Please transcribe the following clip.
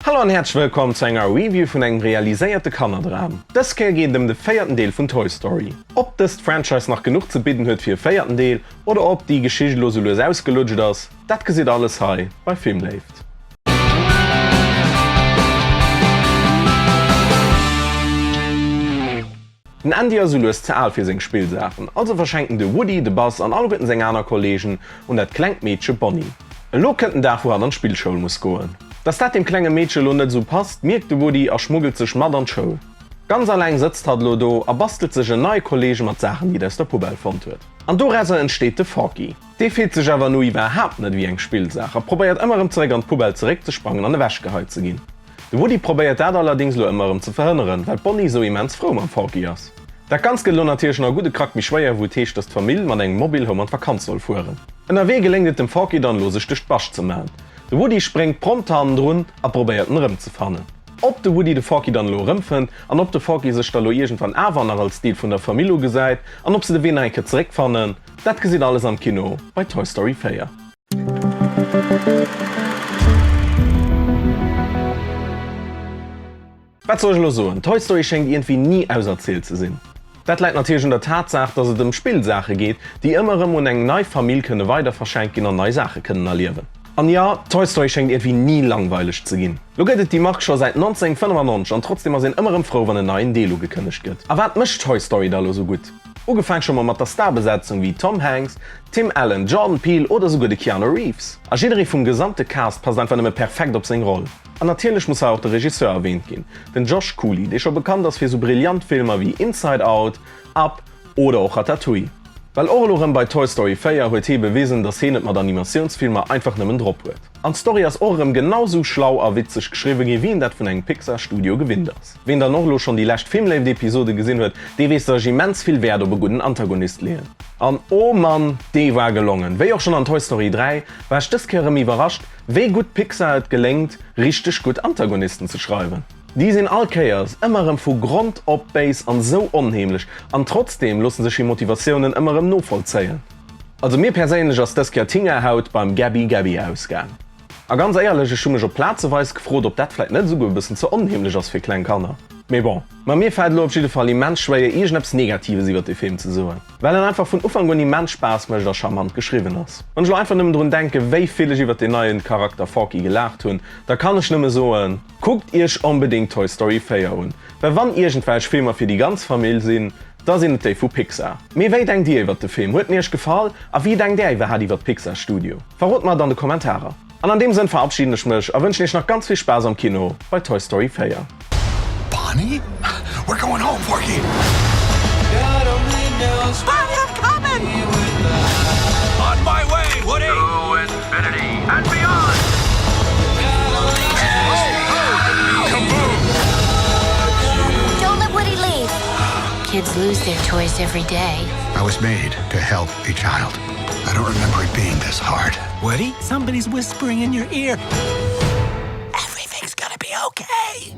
Hallo an häerzlech wëllkomm zu enger Review vun engem realiséierte Kannerdram. Dës Kéier geet et ëm de véierten Deel vun Toy Story. Ob dëst Franchise nach genuch ze bidden huet fir e véierten Deel oder ob déi Geschicht elo sou lues ausgelutscht ass, dat gesitt alles hei bei Filmléift. Den Andy ass sou lues ze al fir seng Spillsaachen, also verschenkt en de Woody, de Buzz an alleguerten seng aner Kollegen un dat klengt Meedche Bonnie. Elo kënnt den Dag wou hatt an d'Spillschoul muss goen. Dass dat deem klenge Meedche elo net sou passt, mierkt de Woody a schmuggelt sech mat an d'Schoul. Ganz alleng sëtzt hatt elo do a bastelt sech en neie Kollege mat Saachen déi et aus der Poubelle fonnt huet. An dorauser entsteet de Forky. Dee fillt sech awer elo iwwerhaapt net ewéi eng Spillsaach a probéiert ëmmer erëm zeréck an d'Poubelle zeréckzesprangen an ewechgeheit ze ginn. De Woody probéiert dat allerdéngs elo ëmmer erëm ze verhënneren, well d'Bonnie esou immens frou mam Forky ass. Dat Ganzt gëtt elo natierlech nach e gudde Krack méi schwéier, wou et heescht, dass d'Famill mat engem Mobil Home an d'Vakanz soll fueren. Ënnerwee geléngt et dem Forky dann elo sech duerch d'Bascht ze man. De Woody spréngt prompt hannendrun a probéiert en erëmzefannen. Ob de Woody de Forky dann elo erëmfënnt an ob de Forky sech da lo iergendwann awer nach als Deel vun der Famill ugesäit an ob se de Wee nach eng Kéier zeréckfannen, dat gesitt alles am Kino bei Toy Story 4. Wat soll ech elo soen, Toy Story schéngt iergendwéi ni auserzielt ze sinn. Dat läit natierlech un der Tatsaach, dass et ëm Spillsaache geet, déi ëmmer erëm un eng nei Famill kënne weiderverschenkt ginn an nei Saache kënnen erliewen. An jo, Toy Story schéngt iergendwéi ni langweileg ze ginn. Lo gëtt et déi Mark scho säit 1995 an trotzdeem ass een ëmmer erëm frou, wann en neien Deel ugekënnegt gëtt. A wat mécht Toy Story da lo sou gutt? Ugefaang scho mol mat der Starbesetzung wéi Tom Hanks, Tim Allen, Jordan Peele oder souguer de Keanu Reeves. A jidderee vum gesamte Cast passt einfach nëmme perfekt op seng Roll. An natierlech muss hei och de Regisseur erwähnt ginn, den Josh Cooley, dee scho bekannt ass fir sou brillant Filmer wéi Inside Out, Up oder och Ratatouille. Well och elo rëm bei Toy Story 4 huet hee bewisen, dass heen et mat Animatiounsfilmer einfach nëmmen drop huet. An d'Story ass och erëm genau sou schlau a witzeg geschriwwe ginn, wéi een dat vun engem Pixar Studio gewinnt ass. Ween dann och elo schonn déi lescht Filmléift-Episode gesinn huet, dee weess, dass ech immens vill Wäert op e gudden Antagonist leeën. An oh Mann, dee war gelongen! Wéi och schonn an Toy Story 3, war ech dës Kéier erëm iwwerrascht, wéi gutt Pixar et geléngt, richteg gutt Antagonisten ze schreiwen. Déi sinn all Kéiers ëmmer erëm vu Grond op béis an sou onheemlech, an trotzdeem loosse sech hir Motivatiounen ëmmer erëm novollzéien. Also mir perséinlech ass dës Kéier d'Hingerhaut beim Gabby Gabby ausgaang. A ganz éierlech, ech hu mech op plazeweis gefrot, ob dat vläit net esouguer e bëssen ze onheemlech ass fir kleng Kanner. Mee bon. Ma mir fält elo op jidde Fall immens schwéier iergendeppes Negatives iwwert dee Film ze soen, well en einfach vun Ufank un immens Spaass mécht a charmant geschriwwen ass. Wann ech elo einfach nëmmen drun denken, wéi vill ech iwwert deen neien Charakter Forky gelaacht hunn, da kann ech nëmme soen, Kuckt iech onbedéngt Toy Story 4 un, well wann iergendwelch Filmer fir déi ganz Famill sinn, da sinn et déi vu Pixar. Mee wéi denkt dir iwwert de Film? Huet en iech gefall? A wéi denkt är iwwerhaat iwwert Pixar Studio? Verrot mer et an de Kommentarer. An an deem Sënn verabschieden ech mech a wënschen iech nach ganz vill Spaass am Kino bei Toy Story 4. Bonnie? We're going home, Forky! Bonnie, I'm coming! On my way, Woody! To infinity and beyond! Kaboom! Don't let Woody leave. Kids lose their toys every day. I was made to help a child. I don't remember it being this hard. Woody, somebody's whispering in your ear. Everything's gonna be okay.